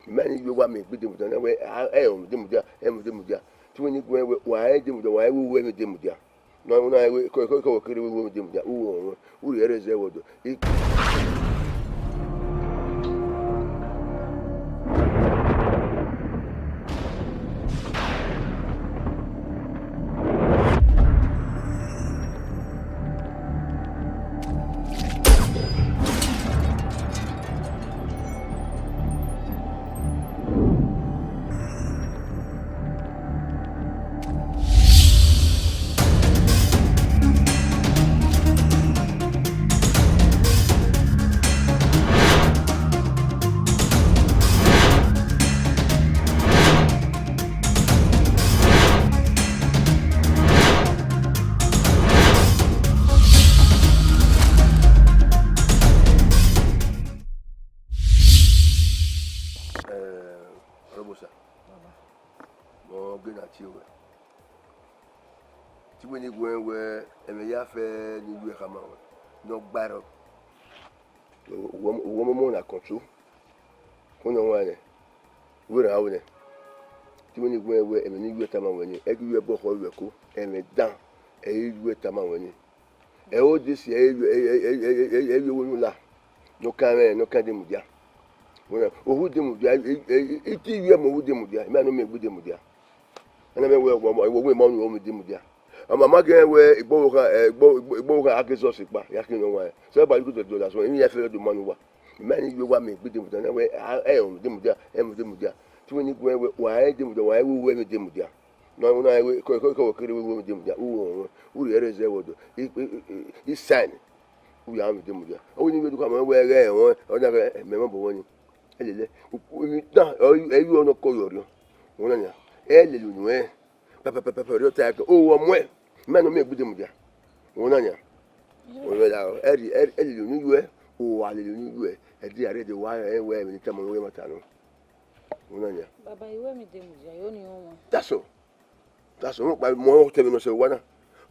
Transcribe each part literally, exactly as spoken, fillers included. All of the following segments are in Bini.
Ima ni yu wa mẹ egbe Demudia na wẹ, a, ẹ, ọ Demudia, ẹ, Demudia. Te uwẹ ni guẹ wẹ, wa ẹ Demudia, wa ẹ wẹ uwẹ mẹ Demudia. Na, na, wẹ, kọ, kọ, kọ, kere wẹ uwẹ mẹ Demudia, u wọ, u rhie ẹre zẹ vbe ọdọ. I- Eh, Robosa. Baba. Mọ ghe na tie ruẹ. Te uwẹ ni guẹ wẹ, ẹmwẹ ya fẹ ne I yu ẹ khama ruẹ, ne ọ gba ẹrọ. Uwẹ, uwẹ ọmọmọ na control. Kọnọ ọmwa nẹ, uwẹ rhan aro nẹ. Te uwẹ ni guẹ wẹ, ẹmwẹ ne I yu ẹ tama ruẹ ni, ẹ ghi yu ẹ bọ khọ yu ẹ ko, ẹmwẹ dan, ẹ i yu ẹ tama ruẹ ni. Ẹ ho de si, ẹ i yu, ẹ, ẹ, ẹ, ẹ, ẹ, ẹ i yu ẹvbo unu la. Ne ọ kan mwẹ, ne ọ kan Demudia. Wẹ na, ohu Demudia, ẹ, ẹ, ẹ, I te yu ẹ mu ohu Demudia, ima nọ miẹn egbe Demudia. Ana mẹ wẹ, wẹ, wẹ, wẹ, ma unu, wẹ Demudia. Ama ma gẹ wẹ, igbo wo kha, eh, igbo, igbo, igbo wo kha, a ghe zọ sẹ ekpa, ya khin nọ wa. Sẹ ba yu ko dọdọ da sọ, emwi ya fẹ do ma ne uwa. Ima ni yu wa mẹ egbe Demudia, na wẹ, a, ẹ, ọ Demudia, ẹ, Demudia. Te uwẹ ni guẹ wẹ, wa ẹ Demudia, wa ẹ wẹ uwẹ mẹ Demudia. Na, na, wẹ, kọ, kọ, kọ, kere wẹ uwẹ mẹ Demudia, u, u, u rhie ẹre zẹ vbe ọdọ. I, i, i, i, i sign. U ya mẹ Demudia. Ọ wẹ ni wẹ du khama wẹ, ghẹ, ọ, ọ na ghẹ, mẹ mọ bọ wẹ ni. Ẹ lele, u, u, na, ọ, ẹ yu ọ nọ kọ yọ rriọ. Wẹ na nia. Ẹ lele unu ẹ. Pẹpẹpẹpẹ, rriọ ta ẹkẹ, o, ọ muẹ. Ima nọ miẹn egbe Demudia. Wẹ na nia. Wẹ na nia, ẹ ri, ẹ, ẹ lele unu yu ẹ, o, a lele unu yu ẹ. Ẹ di arre de wa, ẹ wẹ, ẹmwẹ ne I tama wẹ ma ta nọ. Wẹ na nia. Baba, I wẹ mẹ Demudia, I ho ni họn wan. That's all. That's all. Mo kpa, mo tẹ vbe nọ sẹ owa na.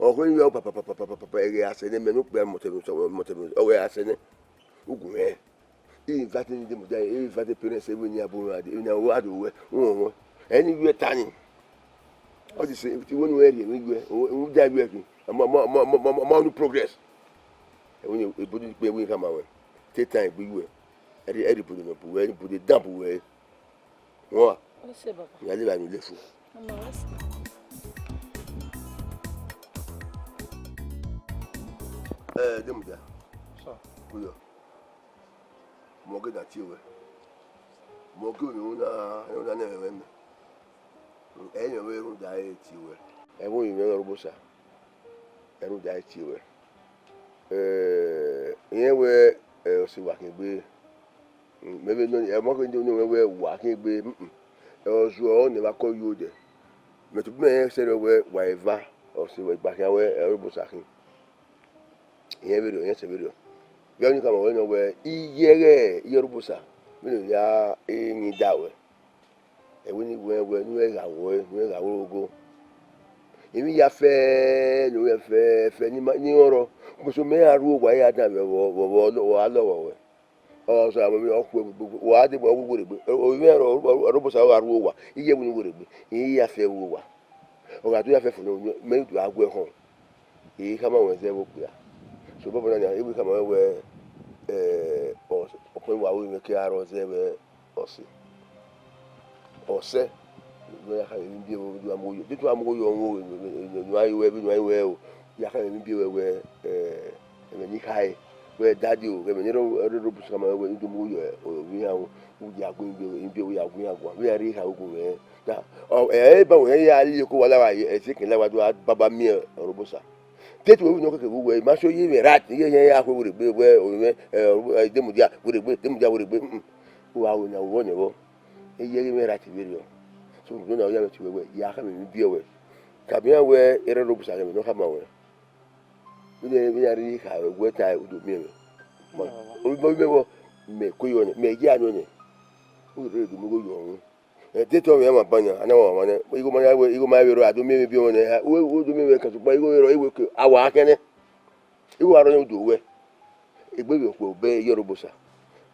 Ọ khuẹ ni ya papa, papa, papa, papa, ẹghẹ a sẹ nẹ, mẹ ne okpia mẹ tẹ vbe nọ sẹ, mẹ tẹ vbe nọ, ọghẹ a sẹ nẹ. Ugun ẹ. I invite ni Demudia, I invite parents, every ni abo mẹ, I na wa do wẹ, won, won. Ẹ ni yu ẹ ta ni. Ọ ti sẹ, ti wẹ ne uwẹ rhie emwi yu ẹ, o, u da yu ẹ khin. Ma, ma, ma, no progress. Ẹ wẹ ni, ebo ni kpe, ẹ wẹ ni khama wẹ. Te tan egbe yu ẹ. Ẹ rhie, ẹ rhie ibude nọ bu wẹ, ẹ rhie ibude dan bu wẹ. Wọ́n wà. Ó ṣe bàbá. Ìyá lè bá mi lè fún. Ọmọ wa sì. Ẹ, Demudia. Sir. Kúyọ̀. Mọ gé dà tí o wẹ̀. Mọ gé òní òun náà, òun náà nẹ̀rẹ̀ wẹ̀ mẹ́. Ẹ yẹn wẹ̀ òun dà ẹ̀ tí o wẹ̀. Ẹ wọ́n yìí mẹ́rin ọ̀rọ̀ bó sà. Ẹ òun dà ẹ̀ tí o wẹ̀. Ẹ, ìyẹn wẹ̀, ẹ, ọ̀sìn wà kí n gbé. Mm, mẹ vbe nọ, ẹ, mọ kẹ nọ wẹ wa khin egbe, mm, mm. Ẹ, ọ zuọ ne wa kọ yo dẹ. Mẹ tobọ mẹ sẹrriọ wẹ wa eva, ọ sẹ wẹ gba khian wẹ, ẹ, Ọrọbosa khin. Irẹn vberriọ, irẹn sẹ vberriọ. Vbe ọnii khama wẹ nọ wẹ, iye ẹghẹ iye Ọrọbosa, vbene ọ ya rinmwian da wẹ. Ẹ wẹ ne I wẹ wẹ, ne uwẹ gha wẹ, ne uwẹ gha wẹ ogho. Emwi ya fẹ, ne uwẹ fẹ, fẹ ne ima, ne I rọnrọn. Ugbẹn so mẹ ra ru owa, I ra dan vbe vbe vbe vbe ọ lọghọ wẹ. Ọ sẹ, ọ khu ẹvbo, wa deba, ọ wu werriegbe. Ovbi mwẹ Ọrọbosa gha ru owa, iye ẹvbo unu werriegbe, I ya fẹ vbe owa. Ọ gha do ya fẹ fo nẹ, mẹ do gha gu ẹre họn. I khama ruẹn zẹ vbe okpia. So, obọ na nia, I wẹ khama ruẹn wẹ, eh, ọ, ọkpẹn wa ru mwẹ ke a rrọọ zẹ vbe ọse. Ọsẹ, ne ọ ya khama emwi biẹ vbe, vbe a mu yo. Te a mu yo, ọ mu yo, ne a ru ẹre, ne a ru ẹre o. Ya khama emwi biẹ vbe, eh, ẹmwẹ ne I khare, wẹ daddy o, ẹmwẹ ne Ọrọbosa khama wẹ, ne I do mu yo, ovbi iran o, u ya gu emwi biẹ, emwi biẹ u ya gu iran guan, vbe iran rhie khare ugun mwẹ. Ta, ọ, ẹ, ẹ ba wẹ, ẹ ya rhie oko wa la wa, ẹ, ẹse kẹn la wa do a baba miẹn Ọrọbosa. Te tu wẹ ne ọ kẹkẹ vbe uwẹ, ma so ye mwẹ right, iye ẹre ya khuẹ werriegbe, wẹ, ovbi mwẹ, ẹ, Demudia, werriegbe, Demudia, werriegbe, mm, mm. U gha ru ne a ru vbọ nẹ vbọ. Iye ẹre mwẹ right vberriọ. So, do na ya mwẹ tie wẹ, ya khama emwi biẹ wẹ. Kabia wẹ, erha Ọrọbosa ghẹ mwẹ ne ọ khama wẹ. Vbene, vbene a rhie kha wẹ, wẹ ta u do miẹn mwẹ. Ma, ovbi mẹ vbọ, mẹ ko yọ nẹ, mẹ ya nọ nẹ. U rre do mu igho yọ unu. Ẹ, te tọ mwẹ ma ban yan, a na wa mwa nẹ. Igho ma ya wẹ, igho ma vbe rrọọ, a do miẹn mwẹ biẹ wẹ nẹ. U, u do miẹn mwẹ kan, sokpan igho vbe rrọọ, igho ke, a wa kẹnẹ. Igho wa rrọọ yan u do wẹ. Egbe vbe okpẹ obẹ iye Ọrọbosa.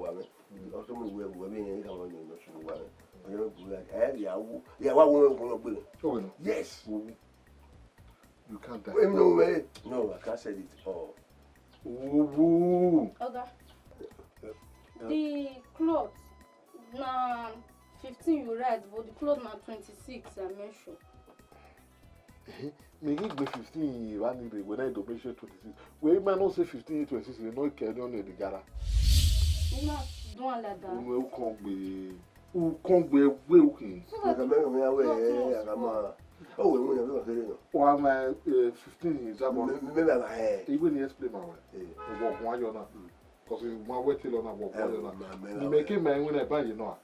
wa mwẹ. Ọ tọ mu wẹ, wẹ vbe rẹn, I ka mwẹ ọyẹn ne ọ sunu wa mwẹ. Ọyẹn ne ọ bu ya, ẹ, ya wu, ya wa wu mwẹ, wu mwẹ gbe. Yes. You can't die. Wait, no, wait. No, I can't sell it all. Ooh. Oga, the cloth na fifteen you write, but the cloth na twenty-six, I make sure. Ehe, me ghi gbe fifteen ye evba ni rre, wẹ na do make sure twenty-six. Wẹ ma nọ sẹ fifteen ye twenty-six, no kẹ ne ọ ne the gara. You not do one like that. Unu ukọn gbe, ukọn gbe wẹ ukin. So that Ọga, mẹ, mẹ, wẹ, small, small, a ga small. Ma. Ọ wẹ mu na, vbe wa kere nọ. Wa ma, eh, fifteen ye zaba. Mẹ, mẹ, mẹ, mẹ, eh. Iwe ni explain ma wẹ. Eh. Ọwọ gun ayọ na. Because ma wẹ te lọ na, ọwọ gun ayọ na. Eh, ma, mẹ, ni mẹ ke ma iwin na ba ye nọ a.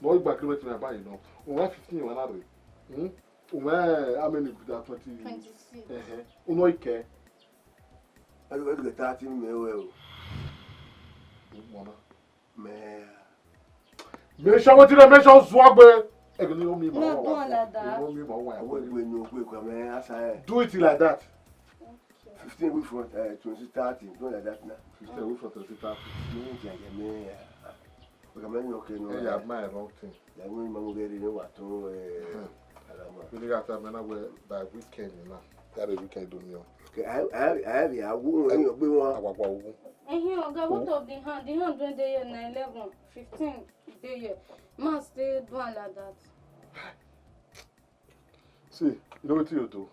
Nọ igba kilometer na ba ye nọ. Unu fifteen wa na rre. Hmm? Unu, eh, how many be that? Twenty? Twenty-six. Ehe. Unu ikẹ. Ẹ lọ, ẹ lọ thirty mẹ wẹ o. Unu na. Mẹ. Make sure wetin dey make sure zuọ gbe. Ẹ gini o mi ma wa. No, do like that. O mi ma wa. Ọwọ egbe ni o gbe kwa mẹ asa ẹ. Do it like that. Okay. Fifteen week from, uh, twenty thirty, do like that now. Fifteen week from twenty thirty. Mi n jẹ jẹ mi, uh, we can make no okay no. Hey, you have my wrong thing. Ya mi ma mo get in wa to, uh, Alama. We need that time now, we by weekend now. That is weekend do me. Okay, I, I, I have ya wo, you be one. Awa, awa, wo. Ehin, Oga, what of the hand? The hand when dey here na eleven, fifteen dey here. Man still do am like that. See, you know what you do?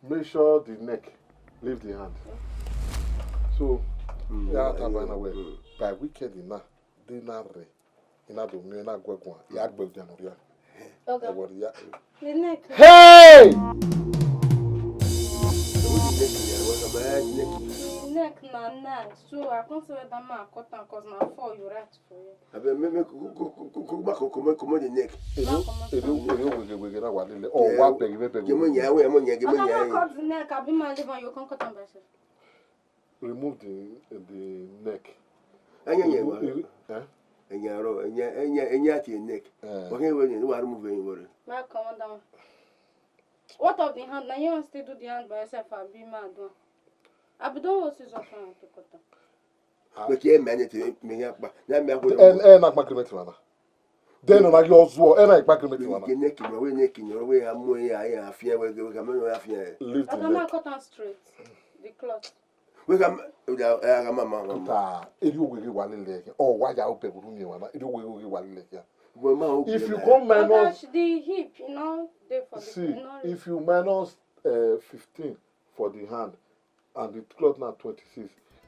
Make sure the neck leave the hand. So, mm, yeah, that by now, well, by weekend na, dey na rre. I na do miẹn, I na gu ẹre guan, I a gbe ẹre dia ne ọ rria. Oga. Ẹ wọ rria. The neck. Hey! The neck na nice. So I come say whether ma cut am 'cause na four you write for you. Abeg, make, make, ko, ko, ko, ko, ko, ma ko, ko, ko, ko, the neck. Ero, ero, ero, wege, wege, na wa lele. Oh, wa beg, beg, beg. Give me your way, I'm on your, give me your way. I cannot cut the neck. I be my liver, you can cut am by yourself. Remove the, the neck. Ẹyẹn yẹn wa. Remove, eh? Ẹyẹn arọ, ẹyẹn, ẹyẹn, ẹyẹn ati neck. Eh. Wa kẹ wẹ ni, wa remove ẹyẹn wọrẹ. Ma come down. What of the hand? Now you want still do the hand by yourself, abi ma do am. Abi don hold scissors for am to cut am. Wẹ ke mẹ ne te mẹ ya kpa. Na mẹ ko. Ẹ, ẹ na kpa agreement wa na. Then ọ na ghi ọ zuọ, ẹ na kpa agreement wa na. Ke neck wa, wẹ neck ni, wẹ a mu ya, ya fian, wẹ, wẹ ka mẹ no ya fian. Leave the neck. Cut am straight. The cloth. Wẹ ka mẹ, ya, ya ka ma, ma, ma, ma. Ta, eri owe ghi wa lele ẹkẹ. Ọ wa ya obẹ buru mi wa na. Eri owe ghi wa lele ẹkẹ. Wẹ ma o. If you come minus the hip, you know, dey for the, see, you know, if you minus, uh, fifteen for the hand, and the cloth na twenty-six.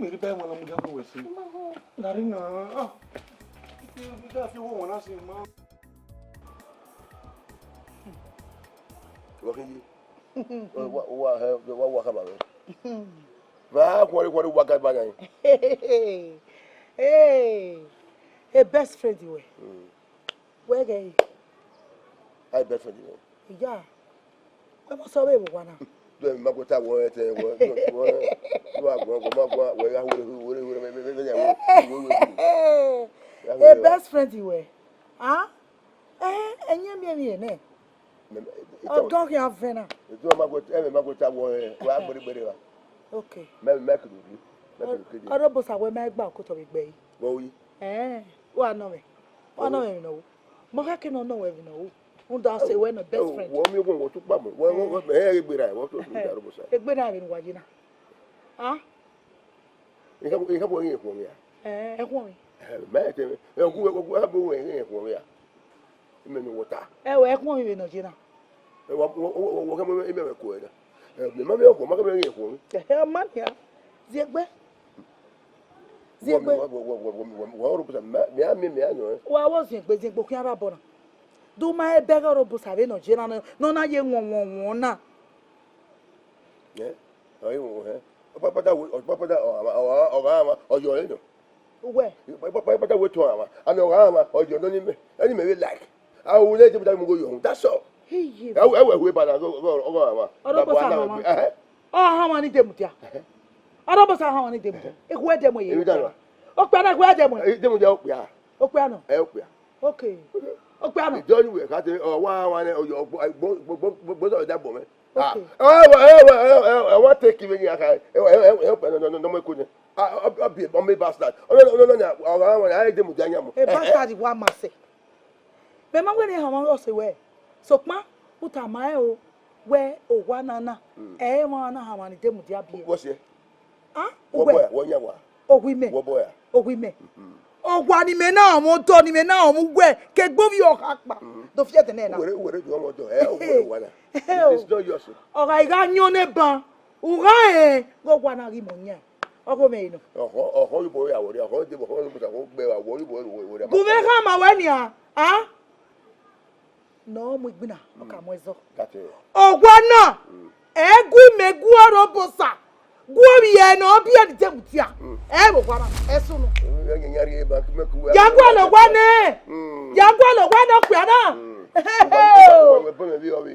mi rhie ba ẹmwẹ na mudia vbe wẹ sẹ. Gari na. Ah. Ite da fi wo wọn na sẹ ma. Wa khin yi. Wa, wa, eh, wa, wa khama mwẹ. Vbe a khuọnre, khuọnre wa ga ba yan. Hey, hey, best friend wẹ. Mm. Wẹ ghẹ re? A best friend mwẹ. Iya. Wẹ mọ sẹ vbe vbe owa na. Do ma go ta wọ ẹtẹ wọ, wọ, wọ, wọ, wọ, ma go, wẹ ya were, were, were, me, me, me, me, ya were, were, were, were. Ya were. Best friend wẹ. Ah? Eh, ẹyẹn miẹn emwi nẹ. Ọgọ khian vẹ na. Edu ma go, ẹmwẹ ma go ta wọ, eh, wa gbere gbere wa. Okay. Mẹ, mẹ kiri ri, mẹ kiri kiri. Ọrọbosa wẹ ma gba okotọ vbe gbe yi. Wọ wi. Eh, wa nọ mẹ. Wa nọ mẹ emwi nọ wo. Ma khake nọ nọ wẹ emwi nọ wo. Rhunmwuda ọ sẹ wẹ nọ best friend. Wọ miẹn ogun wọ tu kpa mọ. Wọ, wọ, wọ, ẹ, egbe ra, wọ tu, tu da Ọrọbosa. Egbe na vbe ne uwa ye na. Ah? Ẹ kha, ẹ kha bu ẹghe khuọnmwi a? Eh, ẹ khuọnmwi. Eh, mẹ te, ẹ gu, ẹ gu, ẹ bu ẹghe khuọnmwi a? Imẹ ne wọ ta. Ẹ wẹ, ẹ khuọnmwi vbe nọ ye na. Ẹ wa, wọ, wọ, wọ, wọ, wọ, imẹ wẹ kuẹ na. Ẹ, mẹ ma miẹn ọkhuọ, ma kẹ mẹ ẹghe khuọnmwi. Ẹ, ọ ma nian. Ziegbe. Ziegbe. Wọ, wọ, wọ, wọ, wọ, wọ, wọ, Ọrọbosa, mẹ, mẹ a miẹn, mẹ a nọ ẹ. Wa wọ ziegbe, ziegbe khian rre abọ na. Do ma ẹbẹghe Ọrọbosa vbe nọ ye na, nọ, nọ na ye wọn, wọn, wọn na. Ẹ, ọ i wọn, ẹ. Ọkpakpata wẹ, ọkpakpata, ọ, ọ, ọ, ọ gha ma, ọ yọ ẹ nọ. Uwẹ. Ọkpakpata wẹ tọn ama, and ọ gha ma, ọ yọ nọ ni mẹ, ẹni mẹ vbe like. A wu ne Demudia mu go yọ, that's all. Iye. Ẹ wẹ, ẹ wẹ hu eba na, ọ gha ma. Ọrọbosa hama. Ẹhẹ. Ọ hama ni Demudia. Ẹhẹ. Ọrọbosa hama ni Demudia. Ẹhẹ. Ehu ẹdẹ mu ye. Ehu ẹdẹ mu. Okpia na ehu ẹdẹ mu. Ẹ, Demudia okpia. Okpia nọ. Ẹ okpia. Okay. Okpia nọ. Ìjọ ni wẹ ká tẹ, ọ, wa, wa nẹ, ọ, yọ, gbo, gbo, gbo, gbo, gbo, gbo, da bọ mẹ. Ah, okay. Ẹ wẹ, ẹ wẹ, ẹ wẹ, ẹ wẹ, take vbe ni a kha, ẹ wẹ, ẹ wẹ, ẹ wẹ, nọ, nọ, nọ, nọ, mọ eko nẹ. Ah, ọ, ọ, ọ bi, ọ mẹ bastard. Ọ, nọ, nọ, nọ, nọ, ọ, ọ, ọ, ẹ, Demudia yan mọ. Ẹ, ẹ, ẹ. Bastard wa ma sẹ. Mẹ ma wẹ ne hama ọse wẹ. Sokpan, u tama ẹn o, wẹ owa na na, mm, ẹ i mwẹ na hama ni Demudia biẹ. Wọ siẹ? Ah, wọ uwẹ. Bọe, wọ yan wa. Owa imẹ. Wọ bọe a? Owa imẹ. Mhm. Owa ni mẹ na ọmọ, odọ ni mẹ na ọmọ, uwẹ ke gbe ovbi ọkha kpa. Mhm. Do fi ẹdẹ nẹ na. Uwẹ re, uwẹ re ju ọmọ odọ, ẹ, uwẹ re owa na. It is not yours. Ọ gha, I gha yan ọnẹ ban, u gha rẹn, ghe owa na ghi mọ yan. Ọ ghe mẹ nọ. Ọhọ, ọhọ, oyibo ya wọ re, ọhọ, oyibo, ọhọ, oyibo, ọhọ, gbe wa, wọ, oyibo, wọ, wọ, wọ, gu mwẹ khama wẹ nian, ah? Ne ọ mu igbinna, ọ ka mu ẹzọ. That's it. Owa na, mm, ẹ gu imẹ gu Ọrọbosa, gu ovbi ẹre ne ọ biẹ ni Demudia. Mm. Ẹ vbe owa na, ẹ sunu. Mm, ya, ya, ya, ya, ba, me ku wa, ya gualọ owa nẹ. Mm. Ya gualọ owa nẹ okpia na. Mm. Hey. Ba, ba, ba, ba, ba, ba, ba, ba.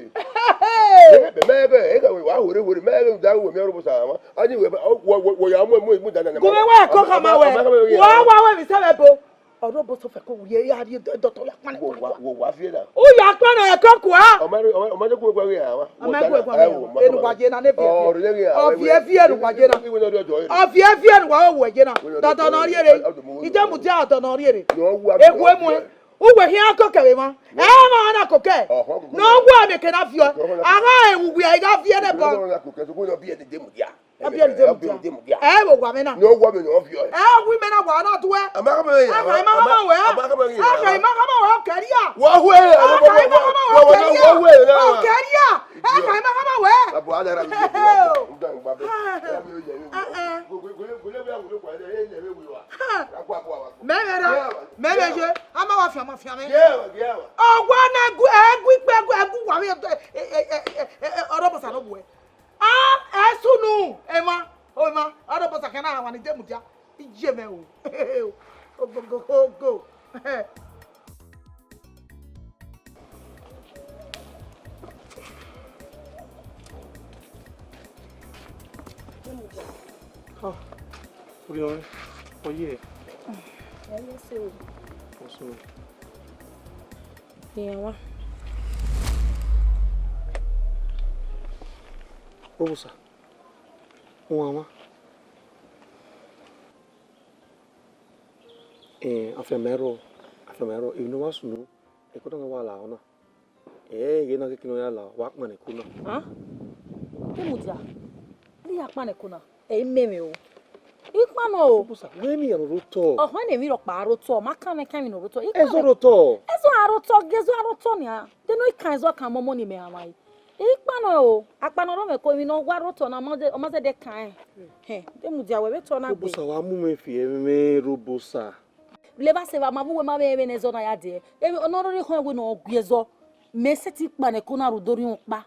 Hey. Mẹ, mẹ, mẹ, mẹ, ẹ gha wẹ, wa were, were, mẹ, mẹ, da wẹ, mẹ Ọrọbosa, wa. A ni wẹ, wọ, wọ, wọ ya mu, mu, mu da na, na, gu mwẹ wa ẹko khama wẹ. Wa, wa, wẹ mi sẹ vbe bo. Ọrọbosa fẹ ko wu ye, ya rhie dọ-, dọtọ ya kpannẹ. Wo wa, wo wa fi na. U ya kpannẹ ẹko kua. Ọ ma, ọ ma, ọ ma de gu egbe gha wa. Ọ ma gu egbe gha wa. Enu wa ye na ne viẹ viẹ. Ọ viẹ viẹ enu wa ye na. Ọ viẹ viẹ enu wa wo wẹ ye na. Dọdọ ne ọ rhiere. Idemudia ọdọ ne ọ rhiere. Ewu emu ẹ. Uwẹ khian kokẹ vbe emwa. Ẹ ma na kokẹ. Ne ọ wa mẹ ke na viọ. A gha ru wẹ, a gha viẹ nẹ bọ. Ọ biẹ ni Demudia. Ọ biẹ ni Demudia. Ẹ vbe owa mwẹ na. Ne ọ wa mẹ ne ọ viọ. Ẹ wi mẹ na wa na tuẹ. A ma khama wẹ. A kha ima khama wẹ. A ma khama wẹ. A kha ima khama wẹ, okẹria. Wa hue. A kha ima khama wẹ, okẹria. Okẹria. Ẹ ma, ẹ ma, ẹ ma wẹ. Abo, a da ra mi. Uda ngba be. Ya mi o ye mi. Ah, ah. Go, go, go, go, ya mi a wo kwa, e le we wa. Ha. Ra kwa kwa wa. Mẹ vbe ra, mẹ vbe ye, a ma wa fian, ma fian mẹ. Ye wa, ye wa. Ọwa na gu, ẹ gu ikpe, ẹ gu, ẹ gu wa vbe, e, e, ọrọbọsa nọ bu ẹ. Ah, ẹ sunu, emwa, emwa, ọrọbọsa khian na wa ni de mudia. Iye mẹ o. Ogogogogo. Ah, Oriọnrẹn, ọ ye? Ẹ ye se o. Ọ sunu. Iran wa. Obosa, uwan wa. Eh, afianma ẹrọ, afianma ẹrọ, emwi ne ọ wa sunu, ẹko na wa la ọna. Eh, ẹghẹ na keke ne ọ ya la, wa kpannẹ ẹko na. Ah? Demudia, ne I ya kpannẹ ẹko na, ẹ i mẹ mwẹ o. I kpannọ o. Obosa, wẹ emwi ya ne ọ rre otọ. Ọhọn, ne emwi rhọkpa rre otọ, ma kan mwẹ kan emwi ne ọ rre otọ. I kpannọ. Ẹzọ rre otọ. Ẹzọ a rre otọ, gie ẹzọ a rre otọ nia. De ne I kan ẹzọ kan mọmọ ne imẹ ra mwa yi. I kpannọ o, akpannọ rọ mwẹ ko emwi ne ọ wa rre otọ na, ọ ma zẹ-, ọ ma zẹdẹ kan rẹn. Hẹn, demudia wẹ vbe tọ na gbe. Robosa, wa mu mwẹ fi ẹmwẹ, Robosa. Levba sẹ evba, ma vbe uwẹ ma vbe ẹmwẹ ne ẹzọ na ya dẹ. Emwi ne ọ rhirhi họn wẹ ne ọ gu ẹzọ. Mẹ sẹtin kpannẹ ẹko na rhunmwuda orhiọn ọkpa.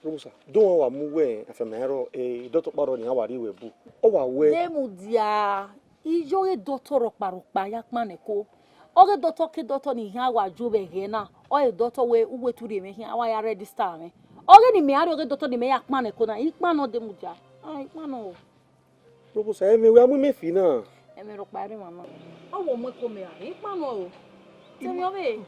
Robosa, do wa wa mu wẹ afianma ẹrọ, eh, idọtọ ọkpa rrọọ ne iran wa rrie ruẹ bu. Ọ wa wẹ. Demudia, I ya ọghe idọtọ rhọkpa rhọkpa ya kpannẹ ẹko. Ọghe idọtọ ke idọtọ ne iran wa ju vbe ẹghẹ na, ọre idọtọ wẹ uwu etu rhie mwẹ khian, a wa ya register mwẹ. Ọghe ne imẹ a rrie ọghe idọtọ ne imẹ ya kpannẹ ẹko na, I kpannọ demudia. Ah, I kpannọ o. Robosa, ẹmwẹ wẹ a mu imẹ fi na. Ẹmwẹ rhọkpa rre emwa na. Ọ wẹ ọ mu ẹko mẹ ra? I kpannọ o. Te emwi ọvbehe.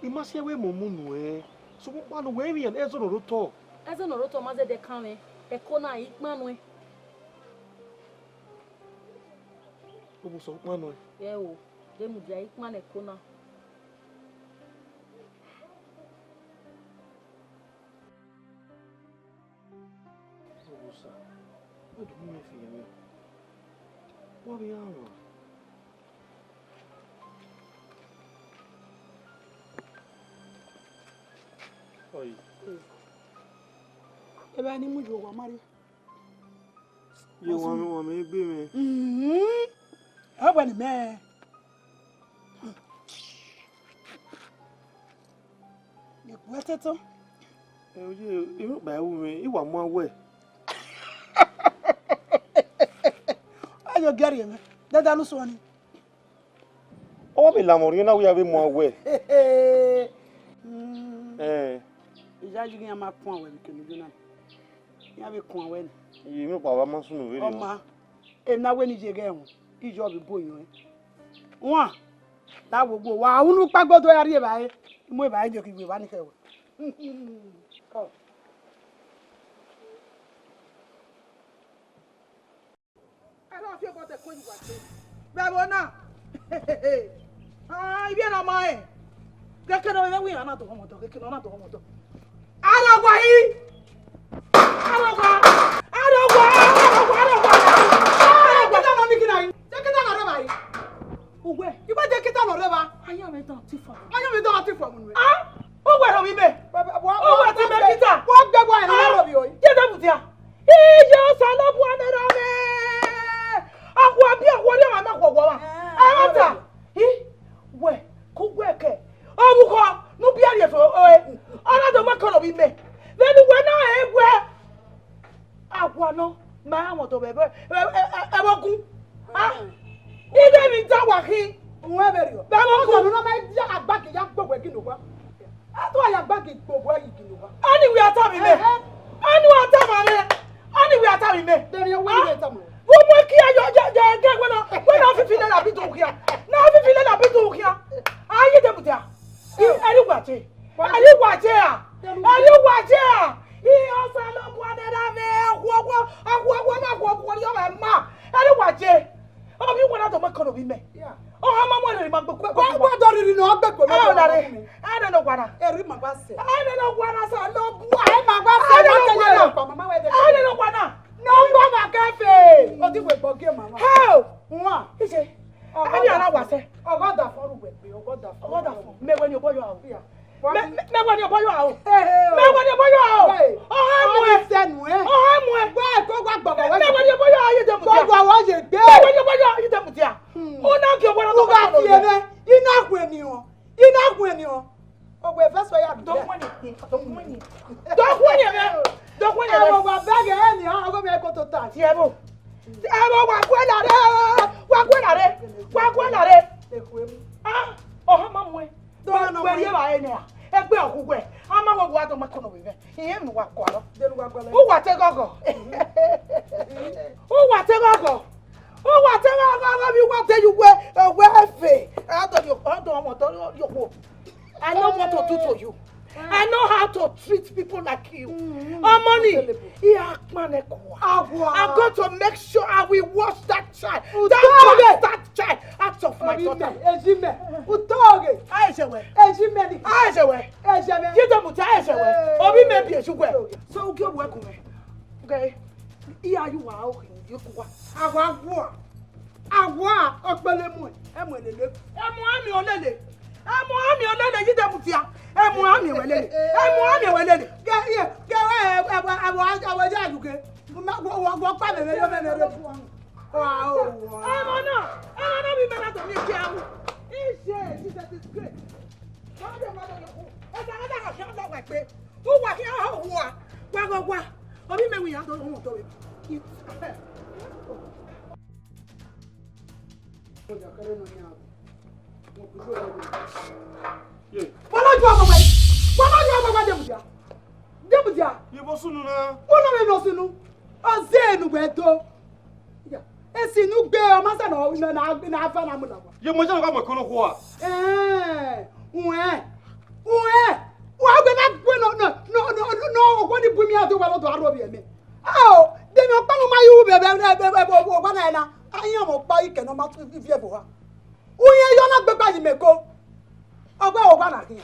I ma si ẹvbo emọ mu nuẹn. Sokpan kpannọ wẹ emwi iran ẹzọ ne ọ rre otọ. Ẹzọ ne ọ rre otọ ma zẹdẹ kan mwẹ. Ẹko na, I kpannọ ẹn. Obosa, u kpannọ ẹn. Ẹ o, demudia, I kpannọ ẹko na. Obosa, wẹ do mu mwẹ fi ẹmwẹ. Wa vbe iran mwa. Ọyi. Ebe ni mu ju owa ma rrie. Ye wan mẹ, wan mẹ egbe mwẹ. Mhm. Ọ wẹ ne imẹ. Ikuẹ tẹtọ. Ẹ, oye, irun kpa ẹwu mwẹ, I wa mu awẹ. Ayo gẹrriẹ mwẹ, dada lu suọ ni. Ọ vbe lamọ rhiọn na, wẹ ya vbe mu awẹ. Mm. Ẹ. Iyayi ghi iran ma kun awẹ vbe kene Jona. Iran vbe kun awẹ ni. Iye, irun kpa wa ma sunu vberriọ. Ọ ma, ena wẹ ne I ye ghẹ ẹmwẹ, I yọ vbe bu oyan ẹn. Wan, da wo gbo, wa unu kpagbe do ya rri evbare, I mu evbare je ki gbe evba ni khẹ wẹ. Ẹrọ fi obọ dẹ ko yi wa te. Vbe ẹvbo na. Ah, ivbi ẹre ọ ma rẹn. Keke ne ọ vbe wẹ iran na do họmọ dọ, keke ne ọ na do họmọ dọ. Arọgua yi. Arọgua. Arọgua, arọgua, arọgua. Arọgua. Kẹta nọ ni kina yi. Kẹta nọ rẹ ba yi. Uwẹ, I ma de kẹta nọ rẹ ba. Aya mwẹ dan ti fa. Aya mwẹ dan ti fa mu nuẹ. Ah, uwẹ rhọvbi mẹ. Uwẹ ti mẹ kẹta. Wa gbẹ wa ẹre rhọvbi oi. Jẹdẹ mudia. Iye Osanobua ne erha mwẹ. Akhuẹ biẹ akhuẹ rhie ọmwa ma khuẹ ọgua ọmwa. Ẹmwata. I, wẹ, ku wẹ kẹ. Ọvbukọ ne u biẹ rhie fo, ore. Ọ na do mu ẹko rhọvbi mẹ. Vbene uwẹ na rẹn wẹ. Awa nọ, ma ra mwẹ ọdọ vbe ẹvbo, ẹ, ẹ, ẹ, ẹvbo gun. Ah, I de emwi da wa khin. Uwẹ vberriọ. Vbe ẹvbo gun. Ọdọ nọ ma ya agbagi ya gbe wẹ gin owa. A do ya agbagi gbe wẹ yi gin owa. Ọni wẹ a tama mẹ. Ẹhẹ. Ọni wẹ a tama mẹ. Ọni wẹ a tama mẹ. Dẹrriẹ wẹ ni wẹ tama. Vbe umu ẹki ya yọ, ya, ya, ya, wẹ na, wẹ na fifi nẹ na bi do khian. Na fifi nẹ na bi do khian. A ye de mudia. Ẹri wa je. Ẹri wa je a. Ẹri wa je a. Iye Osanobua ne erha mwẹ, akhuọghọ, akhuọghọ ma khuọghọ rhie ọmwa ma. Ẹri wa je. Ọ vbe wẹ na do mu ẹko rhọvbi mẹ. Ọ ha ma mu ẹre ma gbe kue. Wa, wa do rhirhi ne ọ gbe kue. Ẹ, ọ na re. Ẹ nene owa na. Eri ma gba sẹ. Ẹ nene owa na, Osanobua. Ẹ ma gba sẹ. Ẹ nene owa na. Ẹ nene owa na. Ne ọ gba gha kẹfe. Ọ di wẹ gbọ gie mama. Hell. Nwa. Ije. Ẹni ara wa sẹ. Ọgọdafọn ru wẹ gbe, ọgọdafọn. Ọgọdafọn. Mẹ wẹ ni obọ yọ aro. Mẹ, mẹ, mẹ wẹ ne ọbọ yọ aro. Mẹ wẹ ne ọbọ yọ aro. Ọha mu ẹ. Sẹnu ẹ. Ọha mu ẹ. Wẹ ko wa gbọgbọ wẹ. Mẹ wẹ ne ọbọ yọ aro, Iyedemudia. Gbọgbọ wẹ ye gbe. Mẹ wẹ ne ọbọ yọ aro, Iyedemudia. Una gie ọbọ na. Uga tie mẹ. Ina hu eni o. Ina hu eni o. Ogbe vẹsọ ya dẹ. Dọkhuẹni, dọkhuẹni. Dọkhuẹni mẹ. Dọkhuẹni mẹ. Ẹ wa bẹghe eni, ọgọ mẹ ko tota. Tie ẹvbo. Ẹvbo wa gue lare, wa gue lare, wa gue lare. Ah, ọha ma mu ẹ. Wẹ, wẹ rhie evbare nẹ ra? Egbe ọghe uwẹ, a ma wẹ wa dọ ma kọnọ vbe mwẹ. Irẹn emwi ne uwa gualọ. Uwa te ghọghọ. Uwa te ghọghọ. Uwa te ghọghọ, vbe uwa te ye uwẹ, uwẹ fe. Ọdọ yo, ọdọ ọmọ, ọdọ yo khuo. I know what to do to you. I know how to treat people like you. Ọmọ ni, I akpan nẹ kua. I'm going to make sure I will wash that child. That bastard child out of my daughter. Ejime, utọghe. Aishewẹ. Ejime ni. Aishewẹ. Ejime. Iyedemudia, aishewẹ. Ovbi mẹ bi esu wẹ. So, ugie wẹ gu mwẹ. Okay. Iya yu wa o khin yo ku wa. Awa wa. Awa ọkpẹlẹ mu. Emu lele. Emu ami olele. Emu ami olele, Iyedemudia. Emu ami olele. Emu ami olele. Ge ye, ge wa, e wa, e wa, e wa ya yu ge. Ma wo, wo, wo pa mẹ, mẹ yo, mẹ, mẹ yo. Wa o, wa. Ọmọ na, ọmọ na bi mẹ na to mi ki awu. Iye, Jesus is great. Wa de ma do yo ku. Esa ga da ha khian da wa gbe. Uwa khian ha uwa. Wa gọ wa. Ovbi mẹ wi ya do, ọmọ do we. Ye. Wẹ na ju ọmọ wẹ. Wẹ na ju ọmọ wẹ, Iyedemudia. Iyedemudia. Ye vbe ọ sunu na? Wẹ na vbe ne ọ sunu. Ọ zẹ ne uwẹ do. Ya. Esi ne u gbe, ọ ma sẹ ne ọ, na, na, na va na mu na wa. Ye mọ jẹ na gha mu ẹko ne okhuo a? Ẹẹn, uẹn, uẹn, wa gbe na gbe nọ, nọ, nọ, nọ, nọ, nọ, okhuo ni bu imi a do wa vbe do aro vbe mẹ. Ao, de mi ọkpa ne ọ ma yu vbe, vbe, vbe, vbe, vbe, vbe, ọkpa na ẹna. A yan ọmọ ọkpa ikẹ ne ọ ma tu viẹ vbe oha. Uyan yọ na gbegba yi mẹ ko. Ọgba, ọgba na khin.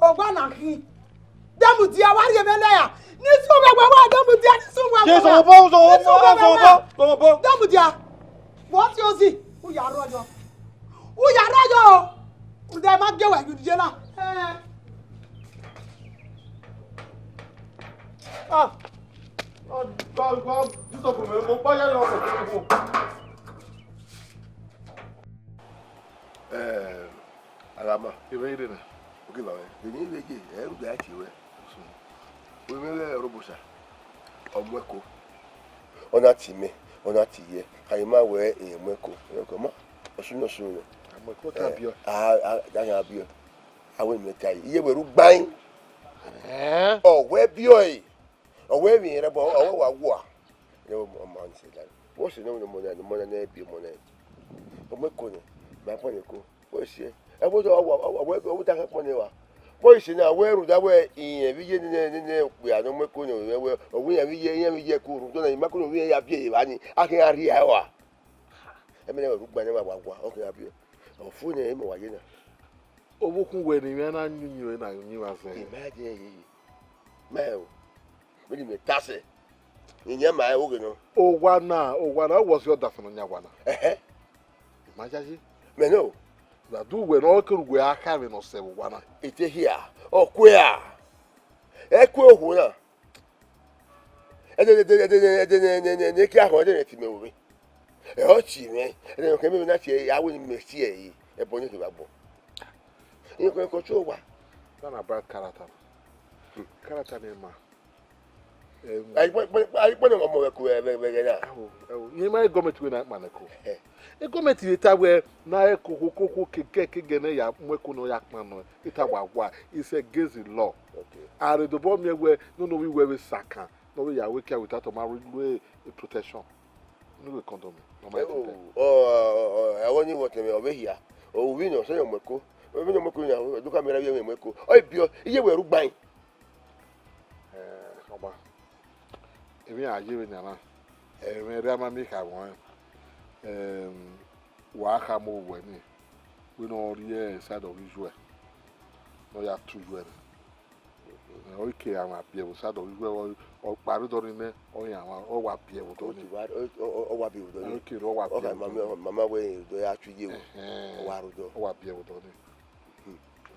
Ọgba na khin. Iyedemudia, wa rhie mwẹ lẹ ya. Ni sunu wẹ, wẹ, wẹ, Iyedemudia, ni sunu wẹ, wẹ, wẹ. Sọmọ obọ, sọmọ obọ, sọmọ obọ, sọmọ obọ. Iyedemudia. Wẹ ọ tie ozi, u ya rrọọ yọ. U ya rrọọ yọ o. Rhunmwuda ma gie wẹ ye na. Ẹẹn. Ah. Gba, gba, Jizọs, mo, mo gba ya yọ, mo, mo. Eh, Arama. Ivẹ ire na. Oke, baba. Eni vbe ye, ẹ, u gbe a tie wẹ. Wẹ mwẹ Ọrọbosa, ọ mu ẹko. Ọ na tie mẹ, ọ na tie iyẹ. Ka ima wẹ, e mu ẹko. Ẹko ma, ọsun, ọsun nẹ. A mu ẹko ta biẹ. A, a, a gha biẹ. A wẹ mẹ ta iye wẹ ru gbain. Eh? Ọ wẹ biẹ ọe. Ọ wẹ emwi rẹ, but ọ wẹ wa wua. Ẹ, ọ ma ni sẹ da. What's the name of the money? The money na biẹ money. Ọ mu ẹko nẹ, ma pọn ẹko. Wẹ si, ẹ wo, ọ wa, ọ wa, ọ wa, ọ wa da kpọn ne wa. Wẹ si na, wẹ rhunmwuda wẹ irẹn vbe iye nene, nene okpia ne ọ mu ẹko nẹ, wẹ, wẹ, ọ wẹ irẹn vbe iye, irẹn vbe iye ẹko rhunmwuda na, ima ko ne ovbi irẹn ya biẹ evba ni, a khian rhie ẹre rua. Ẹmwẹ ne ẹ ru gbain ne wa wa, ọ khian biẹ. Ọ fu ne imẹ wa ye na. Ọvbokhan wẹ ne imẹ na yin uyinmwẹ na yin vbe azẹn. Imagine ye ye. Ma o. Vbene imẹ ta sẹ. Iyẹn ma rẹn vbe oghe nọ. Owa na, owa na, ọ wẹ ọ si ọdafẹn ne ọ yan owa na. Ẹhẹ. Ma yayi. Mẹ nọ. Ra du wẹ ne ọ kere uwẹ a kha vbe ne ọ sẹ vbe owa na. Ete hia, ọ kue a. Ẹ kue okhuo na. Ẹdẹ, ẹdẹ, ẹdẹ, ẹdẹ, ẹdẹ, ẹdẹ, ẹdẹ, ẹdẹ, ne ke ahọn, ẹdẹ ne ti mẹ vbe. Ẹ, ọ tie mwẹ. Ẹdẹ ne ọ kẹ mẹ vbe na tie, a wẹ ne mẹ tie ẹre. Ẹbọ ne kevbe agbọn. Iyẹn kọ, kọ chuẹ owa. That na bad character. Character ne ma. Em, a i kpọ, kpọ, a i kpọ ne ọmọ vbe ẹko vbe, vbe, vbe ẹghẹ na. Ẹwo, ẹwo. Iyẹn ma gọọmenti wẹ na kpa nẹ ẹko. Ẹhẹ. E gọọmenti vbe ta wẹ na ẹko koko koko keke kegẹ ne ya mu ẹko ne ọ ya kpan nọ. Ita wa wa. It's against the law. Okay. A rhe dobọ miẹn wẹ ne ovbi wẹ vbe sakan, ne ọ vbe ya wẹ kia without ọ ma rhie protection. Unu vbe condom, ọ ma Ẹwo, protect. Ọ, ọ, ọ, ẹvbo ni wẹ ọtẹn mwẹ, ọ vbe hia. Ovbi nọ, sẹ yọ mu ẹko. Ovbi nọ mu ẹko na, ọ do ka miẹn ra vbe mu ẹko. Ọ i biẹ, iye wẹ ru gbain. Eh, ọba, emwi a ye vbe nian na, eh, mwẹ rhie ama miẹn kha wọn, em, wa khama owẹ ni, wẹ ne ọ rhie side of Israel, ne ọ ya tu Israel. Ọ i ke a ma biẹ vbe side of Israel, ọ, ọ kpa rre odọ ni nẹ, ọ yan wa, ọ wa biẹ vbe odọ ni. Ọ wa, ọ, ọ, ọ wa biẹ vbe odọ ni. Ọ ke rre, ọ wa Ọ biẹ ka vbe odọ mama, ni. Mama wẹ odọ ya tu iye o. Ẹhẹn. Ọ wa rre odọ. Ọ wa biẹ vbe odọ ni. Hmm.